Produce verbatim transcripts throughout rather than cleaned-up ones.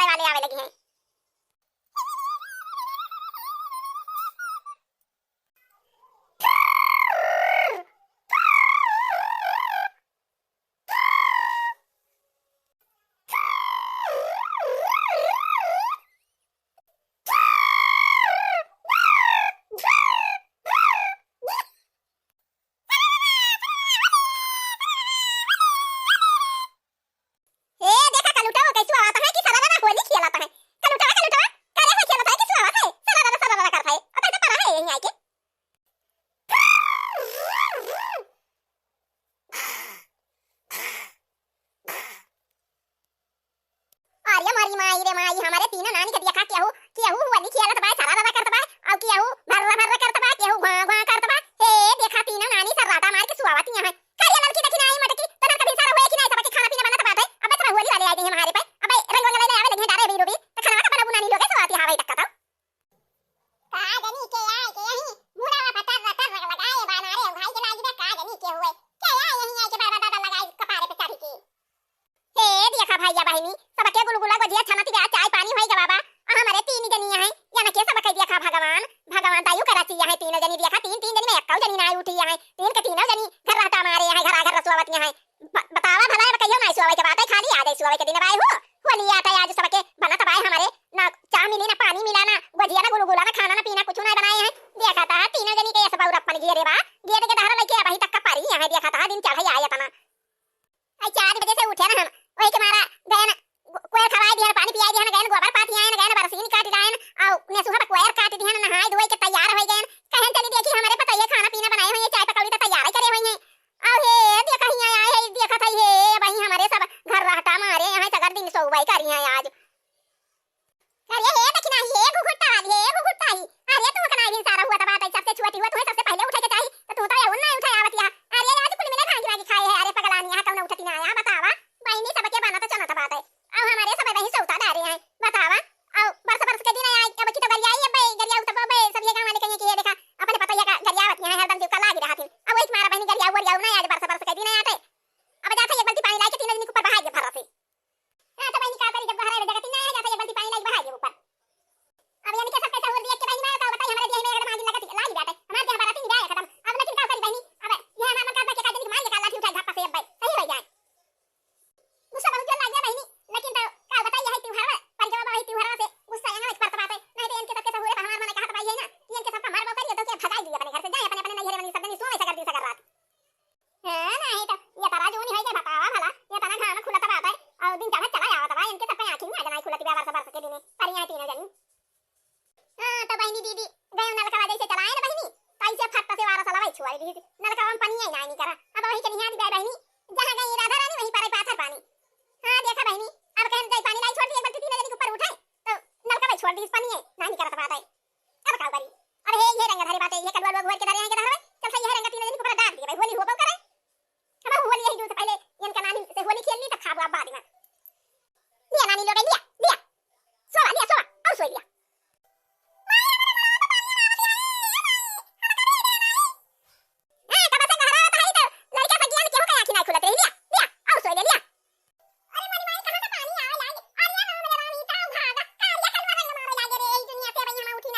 वाले आवे लगी हैं। ए, देखा कलुटवा कैसु आवत है कि सरररा होली खेलत है। कलुटवा, कलुटवा, करे है खेलत है कि सुआवत है? सरररा, सरररा करत है। अब तो परा है यहीं आके। अरे मोरी माई रे माई, हमरे तीनों नानी के देखा, केहू, केहू होली खेलत बा, सरररा करत बा, अउ केहू भर्रा भर्रा करत बा, केहू घ्वां घ्वां करत बा। हे देखा, तीनों नानी सरररा मार के सुआवत यहाँ है। का रे ललकी, देखी ना आई मटकी, तोहर कभी सारा होए कि नाही, सबके खाना पीना बनत बाटे। अबे सब होली वाले आ गए हैं हमारे पे, अबे रंग वंग ले आवे लगे डारे भी रूबी, तो खाना का बनाबू नानी लोगे सब आती हवाई तक का तो। का जनी के आए के यही मुड़वा पर तर तर लगाए बा मारे भाई के लागी बे, का जनी के हुए, के आए यही आए के बड़ा दादा लगाए कपारे पे चढ़ी के। हे देखा भैया बहिनी, सबके गुलगुला गोजिया छनत बा, चाय पानी होई गवा बा। आ हमरे तीन जनी हैं, यानी के सबके देखा भगवान, भगवान दयु करा चिया है, तीनों जनी देखा, तीन, तीन जनी में एक्कौ जनी नाई उठी है, तीन के तीनों जनी घर रहटा मारे हैं, घरा घर रसुआवत हैं। ब-, बतावा भला, अब कहियो नाई सुआवे के बात है, खाली आ जाए सुआवे के दिन बाय हो। होली आटे आज सबके बनत बाय हमरे, ना चाह मिली, ना पानी मिला, ना गोजिया, ना गुलगुला, ना खाना, ना पीना, कुछ ना बनाए हैं। देखा था तीनों जनी के ये सब और अपन गिरे बा, गिर के दहर लेके अबही तक का परी है, देखा था दिन चढ़े आए तना। आई चार बजे से उठे ना हम, वही के मारा गयन गो-, कोयर खवाए दिहन, पानी पियाए दिहन, गयन गोबर पाथी आयन, गयन बरसीन काट लायन, अउ नेसुहा पर कोयर काट दिहन, नहाए धोए के तैयार होई गयन। कहन चली देखी हमरे पतोहिया खाना पीना बनाए हुई हैं, चाय पकौड़ी तो तैयार करे हुई हैं। अउ हे देखा हियाँ आए है, देखत है हे, वही हमरे सब घर रहटा मारे हैं, सगर दिन सोवई करी हैं आज। अरे हे दखिना ही, हे घुघुट्टा वाली, हे घुघुट्टा ही। अरे तू कनाई भी सारा हुआ तबा तई सबसे छोटी हुआ, तुम्हें सबसे पहले उठे के चाही, तो तू तो ये उन्ना उठे आवत या। अरे आज कुल मिले भांगी भांगी खाए है, अरे पगलानी यहाँ कौन उठती ना आया, बतावा। बहिनी सबके बना तो चना तबा तई। अब हमारे सब वही सौता डारे हैं, बतावा। अब बरस बरस के दिन आए, अब की तो गरिया आई, अब गरिया उतब, अब सब ये गाँव वाले कहिए कि ये देखा, अपने पतोहिया का गरियावत यहाँ हरदम दिल का लागी रहा थी। अब वही तुम्हारा बहिनी गरिया उरिया ना आज बरस बरस के दिन आते। अब जाते एक बाल्टी पानी लाए के तीनों दिन के ऊपर बहाए दे भरा से। हाँ, तो बहिनी का करी, जब बहरा में जगह तीन ना है, जाता ये बाल्टी पानी लाई बहा दे ऊपर। अब यानी के सबके सहूर दिए के बहिनी, मैं का बताई, हमारे देह में एकदम आगी लगती, लागी जाते, हमारे देह बराती नहीं जाए खत्म। अब लेकिन का करी बहिनी, अब ये हमारे मन का के का दिन मार के काला उठा झापा से अब सही हो जाए। गुस्सा बहुत जोर लाग गया बहिनी, लेकिन तो का बताई, यही त्योहार पर जब वही त्योहार से गुस्सा यहाँ पर बात है, नहीं तो इनके सबके सहूरे पर हमारे मन कहा भाई है ना, कि इनके सबका मार करिए तो क्या भगाई दिए अपने घर से, जाए अपने, अपने नैहरे में सब दिन सोए सगर दिन सगर रात। हाँ, नाही तो ये तरा जून होई गए, बतावा भला, ये तना घाम खुलत बाटे, अउ दिन चढ़त चला आवत बा, इनके सबके आँखी में आज नाही खुलत बा, बरस बरस के दिने, परिया तीनों जनी। हाँ, तो बहिनी दीदी, गयो नलकवा जैसे चलाए ना बहिनी, तैसे फट से वारा सलवाई छुआई दी, नलकवा में पनिया ही नाही निकरा। अब वही के निहार दी बहिनी, जहाँ गई राधा रानी वहीं पर पाथर पानी। हाँ, देखा बहिनी, अब कहन जाई पानी लाई छोड़ दी, एक बाल्टी तीनों जनी के ऊपर उठाए, तो नलकवा छोड़ दी, पानी है, नाही निकरत बाटे। अब का करी? अब हे, ये रंग धरे बाटे, ये कलुआ लोग होर के धरे हैं, के धरे। चल सही है, रंग तीन दिन के ऊपर डाल दिए भाई, होली होबो करे। हम होली यही जून से पहले इनका नानी से होली खेल ली, तब खाबो अब बाद में। लिया नानी लोग, लिया, लिया। सोवा, लिया, सोवा, और सोई लिया। हाँ, तब से घर आवत है तो लड़का सब ज्ञान केहू का आँखी ना खुलत रही, लिया, लिया, और सोई लिया, लिया। अरे मोरी माई, कहाँ से पानी आवे लागे? अरे राम रे राम, ई का भागा? कारिया कलवा रंग मारे लागे रे, ई दुनिया से अब यहाँ उठी।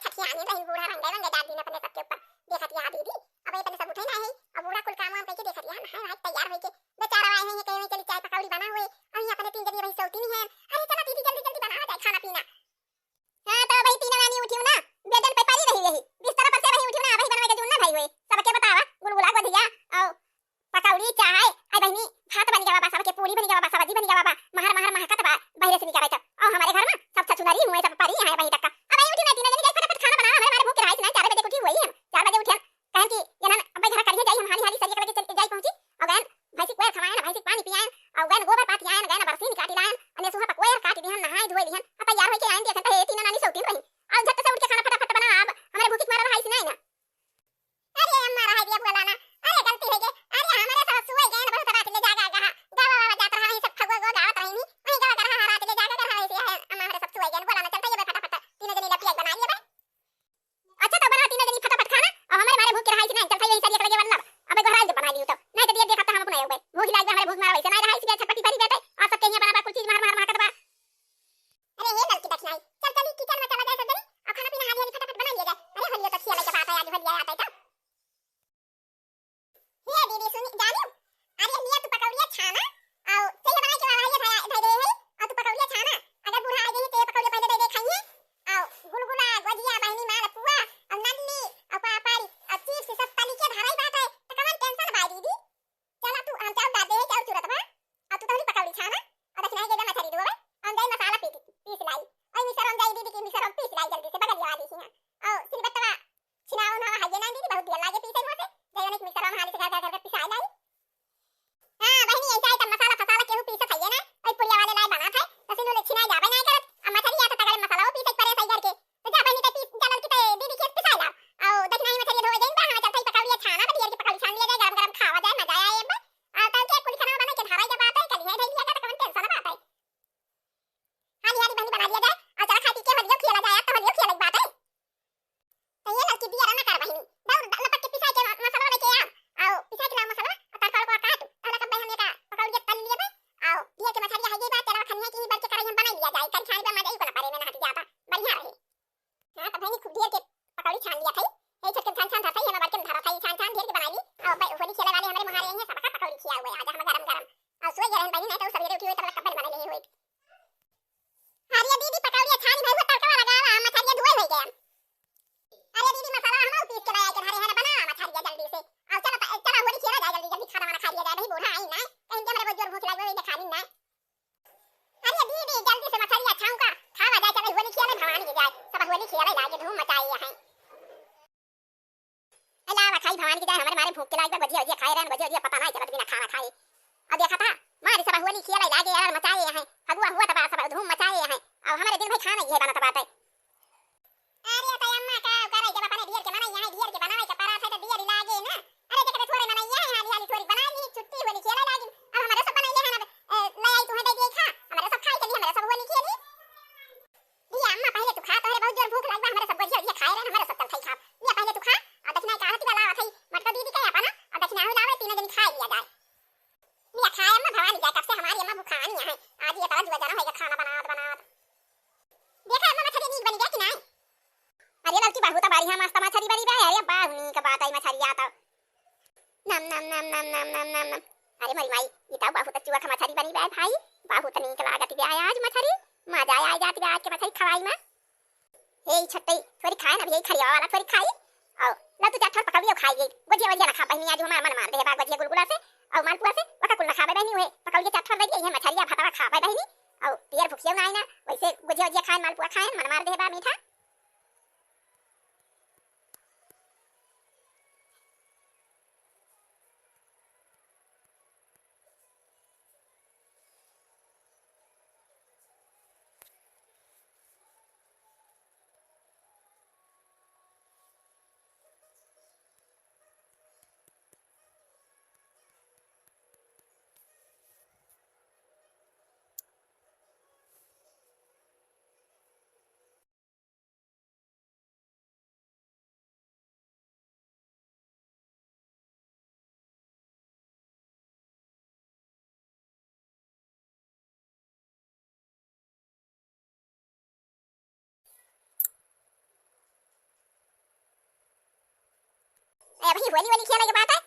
छठियानी रही, बूढ़ा रंगे रंगे डाल दीन अपने सबके ऊपर। देखत या दीदी, अब ये अपने सब उठे ना है, अब बूढ़ा कुल काम वाम करके देखत या, नहाए वहाए तैयार होइके बेचारा आए हैं, ये कहे चली चाय पकौड़ी बना हुए, और ये अपने तीन जनी वही सौतीनी है। अरे चला दीदी, जल्दी जल्दी बनावा जाए खाना पीना। हाँ, तो वही तीनों जनी उठी ना, बेडन पे परी रही रही, बिस्तर पर से वही उठी ना, वही बनवा के जून ना भाई हुए, सबके बतावा, गुलगुला गोधिया, और पकौड़ी, चाय, आई बहिनी, भात बनी गवा बा, सबके पूरी बनी गवा बा, सब्जी बनी गवा बा, महर महर महकत बा, बहिरे से निकल बा। और हमारे घर में सब छछुनरी हुए, सब परी हैं बहिनी तक। अब आई उठी ना, तीनों जनी जाई फटाफट खाना बनावा, हमारे, हमारे भूख के रहाइश नहीं, चार बजे उठी हुई हम, चार बजे उठियन, कहन कि ये ना, अब घर करिए जाई, हम हाली हाली सरिया लगे चल के जाई पहुंची, और गन भैंसी कोयर खवाएन, भैंसी पानी पियाएन, और गन गोबर पाथियाएन, गन बरसीन काटी लाएन, अने सुहा पकोयर काटी दिहन, नहाए धोए लिहन, अब तैयार होइके आएन, देखन तो हे तीनों जनी सौतीन रही, और झट से उठ के खाना फटाफट बनावा, अब हमारे भूख के मारा रहाइश नहीं ना। अरे अम्मा, रहा दिया बोला ना। अरे गलती हो गई। अरे हमारे सब सोए गए ना, बहुत रात ले जागा गहा। गावा वावा जात रहा, वहीं सब फगुआ गो गावत रही नी। वहीं गावा गहा रात ले जागा गहा, ऐसे है अम्मा, हमारे सब सोए गए। बोला ना, चलता ये बे फटाफट। तीनों जनी लपिया बना लिए बे। अच्छा तो बना तीनों जनी फटाफट खाना। अब हमारे मारे भूख के रहाइश नहीं, चलता यही सरिया लगे वल्लभ। अबे गोहराई जब बना लियो तो। नहीं तो दिया देखा तो हम अपने हो गए। भूख लाग गया हमारे, भूख मारा वैसे नहीं रहाइश, छटपटी भरी बैठे। और सबके यहाँ बना बा कुल चीज, मार मार मार कटबा। अरे हे ललकी दखिनाई, चल चली किचन में चला जाए सब जनी, और खाना पीना हाली हाली फटाफट बना लिया जाए। अरे होलियो तो खिया लइके बात है, आज होलिया आता है तो। हे दीदी सुनी जानी, अरे लिया तू पकौड़िया छाना, और चलिए बना के वाला ये धया धय दे है, और तू पकौड़िया छाना, अगर बूढ़ा आ गई तो ये पकौड़िया पहले दे दे खाइए, और गुलगुला गोजिया बहनी मालपुआ, और नल्ली, और पापड़ी, और चिप्स सब तली के धराई बात है, तो कवन टेंशन बा दीदी। चला तू, हम चाउर डाल दे, चाउर चुरत बा। अब तू तहरी पकौड़ी छाना, और दखिनाई के जा मछरी धोवे, हम जाई मसाला पीस, पीस लाई। और मिसर हम जाई दीदी के मिसर हम पीस लाई जल्दी से, बगलिया वाली से यहाँ। और सिलबट्टवा छिनाओ ना, हाइये ना दीदी, बहुत देर लागे पीसे में से। जाई उन्हें मिसर हम हाली से घर, घर, घर पिसाई लाई। हाँ, बहनी, ऐसा है तब मसाला फसाला केहू पीसत हइये ना, वही पुड़िया वाले लाए बनात है, तो सिनु ले छिनाई जाबे ना करत। अब मछरी आता तगड़े मसाला वो पीसे परे सही करके। तो जा बहनी, ते पीस, जा ललकी ते दीदी के पिसाई लाओ। और दखिनाई मछरी धोवे जाइन बा, हमें चलते ही पकौड़िया छाना, तो दियर के पकौड़ी छान लिया जाए, गरम गरम खावा जाए, मजा आए एक बार। और तल के कुल खाना बना के धरा जब आते हैं, कल है धैलिया का तो कौन टेंशन बात है। हाली हाली बहनी बना लिया जाए, और चला खा पी के होलियो खेला जाए, अब तो होलियो खेले के बात है। तो ये ललकी दिया ना कर बहनी, दौड़ लपट के पिसाई के मसाला लेके आ, और पिसाई के लाओ मसाला, और तड़का उड़का काट, तहला कब हम एका पकौड़िया तल लिए बे, और दिया के मछरिया है ये बात, तेरा खनिया की ही बल्कि कराई हम बना लिया जाए, कल खाने पे मजा ही को ना परे में ना हट जाता, बढ़िया रहे। हाँ, तो बहनी खूब ढेर के पकौड़ी छान लिया था। यही छोटकन छान छान धरता ही, हम बड़कन धरा था, ये छान छान ढेर के बनाई ली। और ब-, होली खेले वाले हमारे मुहारे हैं, सबका पकौड़ी खिया हुआ है आज, हम गरम गरम। और सोए गए रहन बहनी, नहीं तो सवेरे उठी हुई तब लग कब्बे बनाने नहीं हुई। अरे दीदी, पकौड़ी छानी भाई, वो तड़का लगा रहा, मछरिया धोए हुए गए। अरे दीदी, मसाला हम पीस के लाया के धरे हैं ना, बना मछरिया जल्दी से। और चलो, चलो होली खेला जाए जल्दी, जल्दी खाना वाना खा लिया जाए, नहीं बूढ़ा आई ना, कहीं के हमारे बहुत जोर भूख लग गई, खानी ना। अरे दीदी, जल्दी से मछरिया छाऊं का, खावा जाए, चलो होली खेले भवानी के जाए, सब होली खेले लागे धूम मचाए हैं। अला खाई भवानी के जाए, हमारे मारे भूख के लाग बा, गोजिया गोजिया खाए रहन, गोजिया गोजिया पता नहीं चलत बिना खाना खाए। अब देखा था, मारे सब होली खेले लागे यार मचाए हैं, फगुआ हुआ तबा सब धूम मचाए हैं, अब हमारे दिन भाई खाना ये बनत बाटे। अरे तो अम्मा का करे, जब अपने दियर के मनई है, दियर के बनावे के परा थे तो दियर लागे ना। अरे देख, थोड़े मनई है, हाली हाली थोड़ी बना ली, छुट्टी होली खेले लागी। अब हमारे सब बनाई ले है ना, ए, ले आई तुम्हें दे देखा, हमारे सब खाई चली, हमारे सब होली खेली। दिया अम्मा, पहले तू खा, तोहरे बहुत जोर भूख लग बा, हमारे सब गोजिया गोजिया खाए रहे, हमारे सब चल खाई खा। दिया पहले तू खा, और दखिना का हती वाला आवत है, मटका दीदी का अपन, और दखिना हो लावे, तीनों जन खा लिया जाए। लिया खाए अम्मा, भवानी जाए, कब से हमारी अम्मा भुखानी है, आज ये तरह जुआ जाना होएगा खाना बनात बनात। देखा अम्मा, मछरी नीक बनी गया कि नहीं? अरे लड़की, बहुत बढ़िया मस्त मछरी बनी बा। अरे बाहुनी का बात आई मछरिया तो। नम नम नम नम नम नम नम नम। अरे मोरी माई, ये तो बहुत चुआ का मछरी बनी बा भाई, बहुत नीक लागत बा आज मछरी, मजा आ जात बा आज के मछरी खवाई में। हे ई छट्टई, थोड़ी खाए ना, अब यही खरिया वाला थोड़ी खाई। और ला तू चार ठोर पकौड़ियो खाई गई। गोजिया वजिया ना खा बहिनी, आज हमार मन मार दे बा गोजिया गुलगुला से और मालपुआ से, वका कुल ना खाबे बहिनी, उहे पकौड़िया चार ठोर दे दिए, ये मछरिया भतवा खाबे बहिनी। और पियर भुखियो ना आई ना, वैसे गोजिया वजिया खाए, मालपुआ खाए, मन मार दे बा मीठा। ही होली, होली खेले के बात है,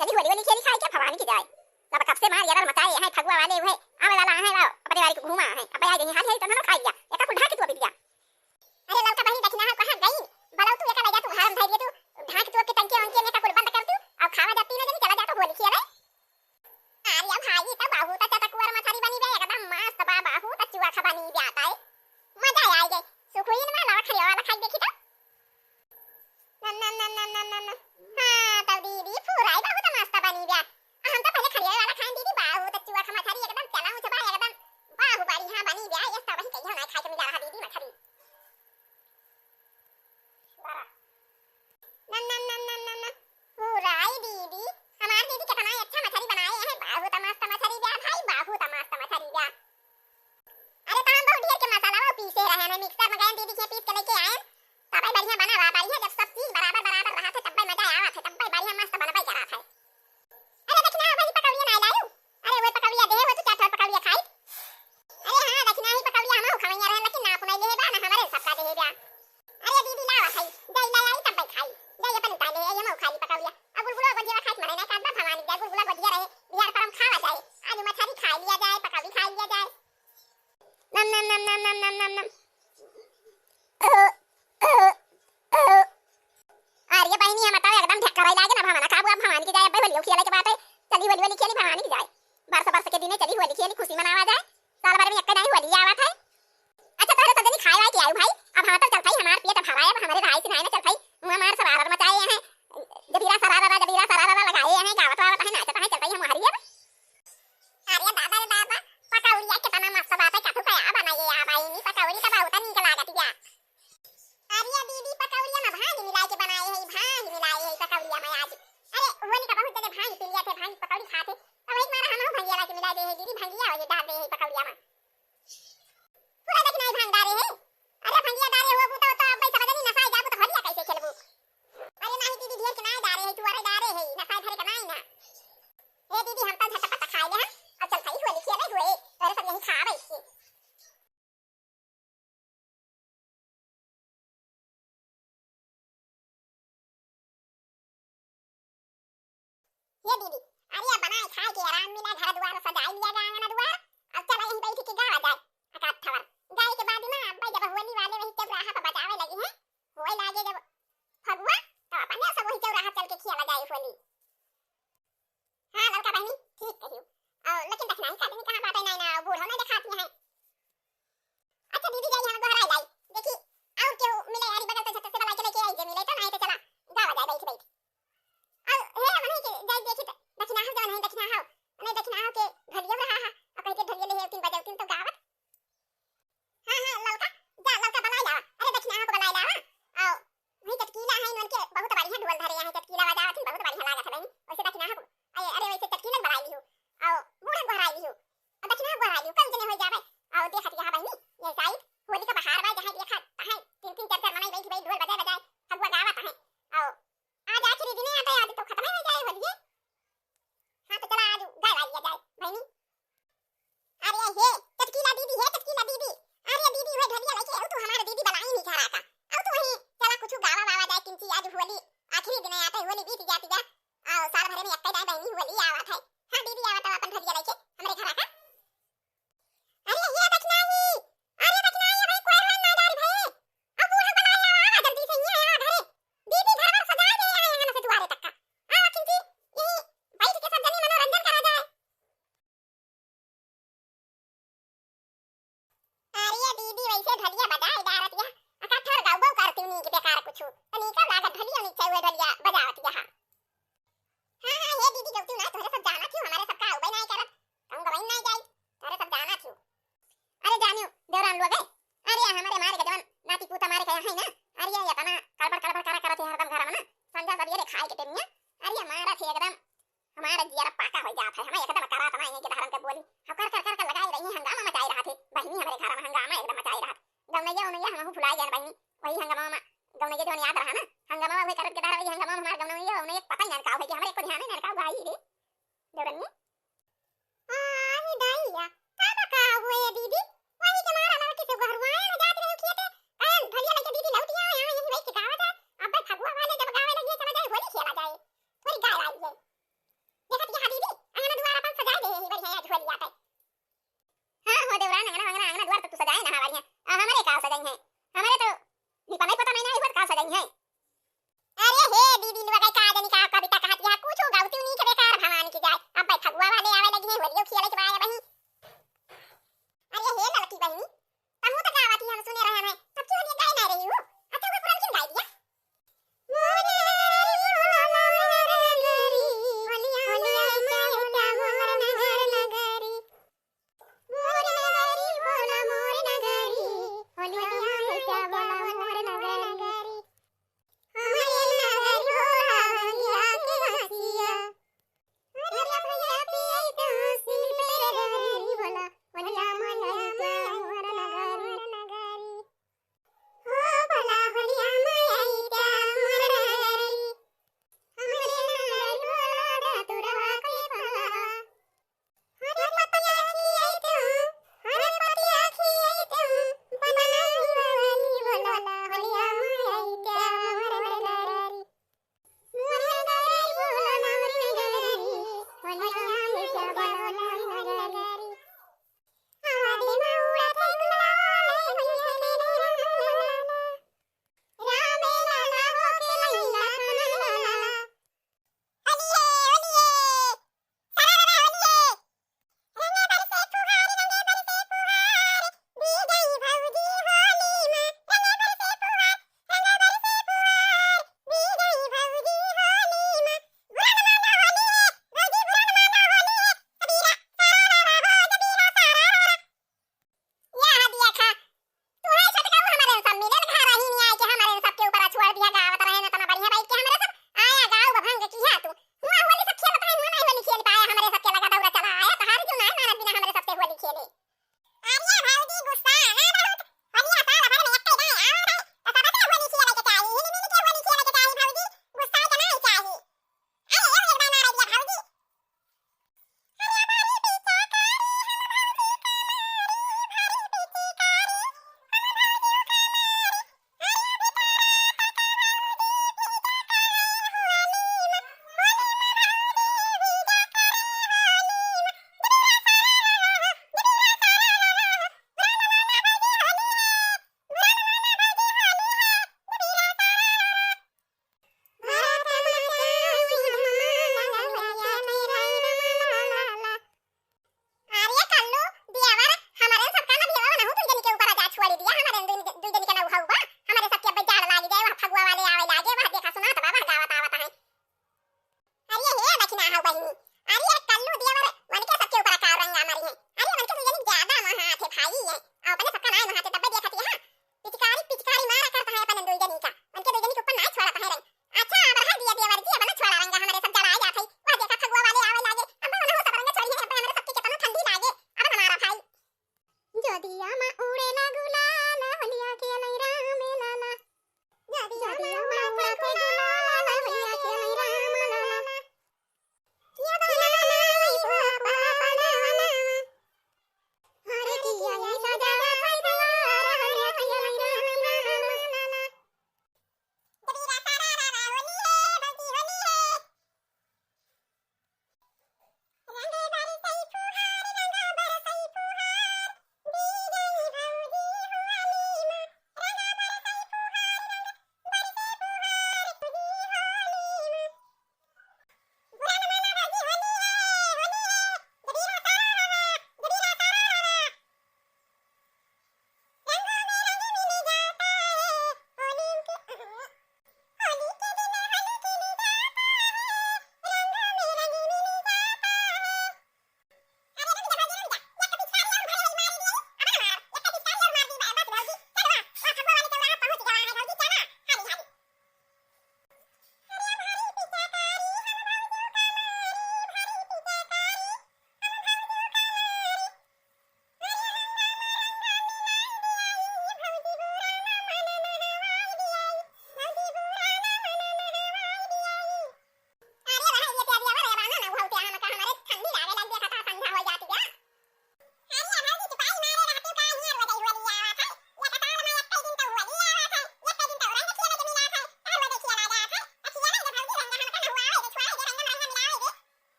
चली होली, होली खेली खाए के भवानी की जाए। तब कब से मार यार मचाए हैं फगुआ वाले, उहे आवे वाला है, आओ, अपने बारी को घूमा है, अब आ गई, हाल है, तो ना खा लिया, एका कुल ढाक के तू अभी लिया। अरे ललका बहिनी, दखिनहा कहाँ गई? बलाऊ तू, एका लगा तू घर में धर तू, ढाक तू के टंके वंके में का कुल बंद कर तू, और खावा जा तीनों जनी चला जा तो होली खेले। अरे भाई, ई तो बहुत चटकुअर मछरी बनी बे, एकदम मस्त बा, बहुत चुआ खा बनी बे आता है। मजा आ गए। सुखुइन में लावा खड़िया वाला खाई देखी तो। नम, नम, नम। हाँ, तो दीदी, फुराई बहुत मस्त बनी बे। हम तो पहले खड़िया वाला खाई दीदी, बहुत चुआ खा मछरी, एकदम चला उचबा, एकदम बाहुबली, हाँ, बनी बे, ये सब वही कहियो ना खाए के मिला रहा दीदी मछरी। नम, नम, नम, नम, नम, नम। फुराई दीदी, हमार दीदी कितना अच्छा मछरी बनाए हैं, बहुत मस्त मछरी बा भाई, बहुत मस्त मछरी बा। अरे तो हम बहुत ढेर के मसाला वो पीसे रहे हैं, मिक्सर में गए दीदी के पीस के लेके आए, तबे बढ़िया बना हुआ, बढ़िया जब सब चीज बराबर बराबर रहा थे, तब्बे मजा आवा थे, तब्बे बढ़िया मस्त बनबे करा थे। अरे दखिनहा भौजी पकौड़िया ना लायू? अरे वो पकौड़िया दे, वो तू चार ठो पकौड़िया खाई। अरे हाँ, दखिनहा ही पकौड़िया हम खवैया रहन, लेकिन ना अपना ले बा, ना हमारे सबका दे बा। अरे दीदी लावा खाई, जाई ला आई तब खाई। जाई अपन उतार ले, ये मऊ खाली पकौड़िया। अब गुलगुला गोजिया खाई मने ना काट बा भवानी जाए, गुलगुला गोजिया रहे, बिहार पर हम खावा जाए। आज मछली खाई लिया जाए, पकौड़ी खाई लिया जाए। नम, नम, नम। अरे बहिनी, हम तो एकदम ढक्कराई लागे ना, भवाना खाबू, अब भवानी की जाए, अब होली खेले के बात है, चली होली, होली खेली भवानी की जाए, बरस बरस के दिने चली होली खेली, खुशी मनावा जाए, साल भर में एक दाई होली आवत है। अच्छा, तोहरे सब जनी खाए वाए के आयु भाई, अब हम तो चल भाई, हमार पेट भराए, अब हमारे भाई से नहीं ना चल भाई, वो हमार सरारा मचाए हैं, जबीरा सरारा, जबीरा सरारा लगाए हैं, गावत वावत है, नाचत है, चल भाई हम हरी अब। अरे दादा रे दादा, पकौड़िया कितना मस्त बात है, कथू कया बनाइए या बहिनी, पकौड़ी तो बहुत नीक लागत या। अरे दीदी, पकौड़िया में भांग मिलाए के बनाए है, भांग मिलाए है पकौड़िया में आज। अरे होली का बहुत जने भांग पी लिया थे, भांग पकौड़ी खाते, तो वही मारा हम भंगिया ला के मिला दे है दीदी, भंगिया वही डाल दे है पकौड़िया में। पूरा दखिनहा ही भांग डारे है। अरे भंगिया डारे हो, बूता तो अब समझ नहीं नसाए जाबू तो होलिया कैसे खेलबू? अरे नहीं दीदी, ढेर के नहीं डारे है, तू अरे डारे है, नसाए धरे के नहीं ना। हे दीदी, हम तो झटपट खाए ले हम, अब चल सही होली खेले हुए, तोरे सब यही खावे इसके। ये दीदी, अरे अब बनाए खाए के आराम मिला, घर द्वार सजाए लिया गया आंगन द्वार, अब चला यहीं बैठ के गावा जाए। अकात थवर गाए के बाद ना, अब जब होली वाले वही चौराहा पर बजावे लगी हैं, होए लागे जब फगुआ, तो अपने सब वही चौराहा चल के खेला जाए होली। हाँ ललका बहिनी, ठीक कहियो। और लेकिन दखिनहा का आदमी कहाँ बाटे, नहीं ना बूढ़ो नहीं दिखाती हैं। अच्छा दीदी, जाई हम गोहराई लाई। देखी, और केहू मिले यारी बगल तो झट से बलाई के लेके आई, जे मिले तो, नहीं तो चला गावा जाए बैठ बैठ। और हे मने के जाई देखी तो दखिनहा हो, जवन है दखिनहा हो, नहीं दखिनहा हो के ढोलिया रहा है, और कहीं के ढोलिया ले है, तीन बजे तीन तो गावत। हाँ हाँ ललका, जा ललका बलाई लावा, अरे दखिनहा को बलाई लावा। और वही चटकीला है, इनके बहुत बढ़िया ढोल धरे हैं, चटकीला बजावत हैं, बहुत बढ़िया लागत है बहिनी। वैसे दखिनहा को, अरे अरे वैसे चटकीला बलाई लियो, और बूढ़ा गोहराई लियो। अब दखिनहा गोहराई लियो, कई जने हो जावे। और देखत यहाँ बहिनी, ये साइड होली का बहार बा, जहाँ देखा तहाँ तीन तीन चार चार मनई बैठ बैठ ढोल बजाए बजाए फगुआ गावत हैं। और आज आखिरी दिने आते, आज तो खत्म हो जाए होलिए। हाँ तो चला आज गाय वाली आ जाए बहिनी। अरे हे चटकीला दीदी, हे चटकीला दीदी, अरे दीदी वह ढोलिया लेके आओ तू, हमारे दीदी बलाई नहीं घर आता। आओ तू वहीं चला कुछ गावा वावा जाए किंची, आज होली आखिरी दिने आते, होली बीत जाती जा। आओ साल भर में एक दाई बहिनी होली आवत है। हाँ दीदी आवत है अपन ढोलिया लेके हमरे घर आता। अरे ये दखिनहा ही, अरे दखिनहा ही भाई, कोई है ना डारी भाई। अब बूढ़ा बना ले आवा, आवा जल्दी से ये आवा घरे। दीदी घर वर सजा दे यहाँ, यहाँ से दुआरे तक का। आवा किंची, यही बैठ के सब जनी मनोरंजन करा जाए। अरे दीदी वैसे ढोलिया बजाए डारत या, अका ठोर गाउबो करती नीक बेकार कुछ, तो नीका लागत ढोलिया नीचे हुए ढोलिया बजावत या। हाँ हाँ हे दीदी गौती ना, तोहरे सब जाना थी, हमारे सबका आउबे ना करत, कहूँ गवाई ना जाई, तोहरे सब जाना थी। अरे जानियो देवरान लोग है, अरे हमारे मारे के जवन नाती पूता मारे के है ना, अरे ये इतना कड़बड़ कड़बड़ करा करत है हरदम घर में ना, संझा सबेरे खाए के टेमिया, अरे मारा थे एकदम हमारा जियारा पाका हो जात है, हमें एकदम करात ना है कि धारन के बोली। हम कर कर कर कर लगाए रही, हंगामा मचाए रहा थे। बहिनी हमरे घर में हंगामा एकदम मचाए रहा। गौनैया उनैया हम भुला गए बहिनी। वही हंगामा में गौनैया जवन याद रहा ना, हंगामा वही करत के धारा, वही हंगामा में हमार गौनैया उनैया पता ही ना का हो कि हमरे को ध्यान ही ना का भाई रे। देवरनिया। आई दैया, का बा का हुए दीदी? वही के मारा लड़की से घरवाए ना जात रहे खेते। कान ढोलिया लेके दीदी लौट आवे, यहाँ यही बैठ के गावा जाए। अब फगुआ वाले जब गावे लगिए, चला जाए, होली खेला जाए। तू अगर का जनी का कविता कहत या कुछ गावती नहीं के बेकार भवानी की जाए। अब भाई फगुआ वाले आवे लगी हैं, होलियो खेले के बाय बही। अरे हे लड़की बहिनी, तमहू तो गावत ही हम सुने रहे हैं, तब क्यों नहीं गाय ना रही हो? अच्छा वो पुरान क्यों गाय दिया?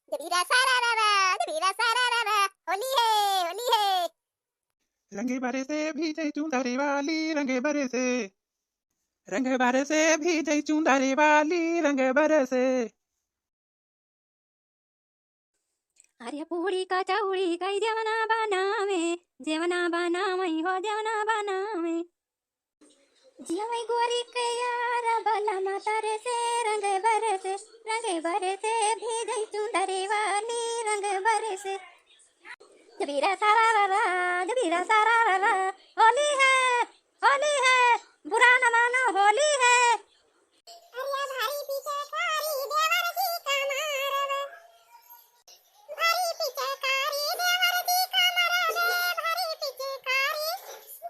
जबीरा सारा रा रा, जबीरा सारा रा रा, होली है, होली है। रंगे बरे से भीजे चुंदरी वाली, रंगे बरे से, रंगे बरे से भीजे चुंदरी वाली, रंगे बरे से। अरे पूड़ी का चौड़ी कई जेवना बनावे, जेवना बनावे हो जेवना बनावे। जियवै गोरी के यार बलमा तरसे, रंग बरसे, रंग बरसे, भीजै चुंदरी वाली रंग बरसे। जबीरा सारा रा रा, जबीरा सारा रा रा, होली है, होली है, बुरा न मानो, होली है। अरे भाई पीछे कारी देवर जी का मारब। भारी पिचकारी देवर जी का मरबे, भारी पिचकारी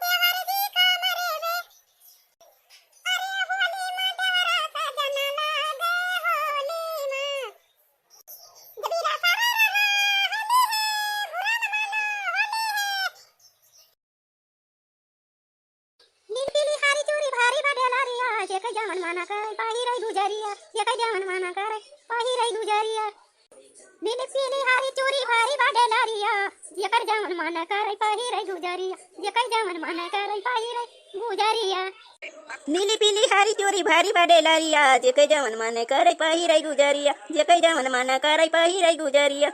देवर जी का मरबे। अरे होली में देवरा सजन लागे होली में। जबीरा सारा रा रा होली है, बुरा न मानो होली है। नीली पीली हरी चूड़ी भारी बा डेलरिया, जेकर जवन माना करे पहिरै गुजरिया, जेकर जवन माना करे पहिरै गुजरिया। नीली पीली हरी चूड़ी भारी बा डेलरिया, जेकर जवन माना करे पहिरै गुजरिया, जेकर जवन माना करे पहिरै गुजरिया। नीली पीली हरी चूड़ी भारी बा डेलरिया, जेकर जवन माना करे पहिरै गुजरिया, जेकर जवन माना करे पहिरै गुजरिया।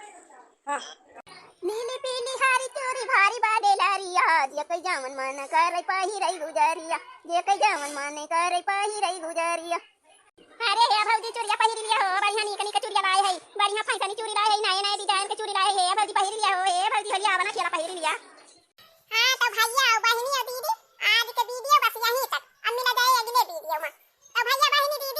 नीली पीली हरी चूड़ी भारी बा डेलरिया, जेकै जवन मन करे पहिरै गुजरिया, जेकै जवन मन करे पहिरै गुजरिया। अरे हे भौजी चूड़िया पहिर लिया हो, बढ़िया नीक नीक चूड़िया लाए है, बढ़िया फैसनी चूड़ी लाए है, नए नए डिजाइन के चूड़ी लाए है भौजी पहिर लिया हो, हे भौजी होलिया बना चेला पहिर लिया। हाँ तो भैया और बहिनी और दीदी, आज के वीडियो बस यहीं तक, अब मिला जाए अगले वीडियो में। तो भैया बहिनी दीदी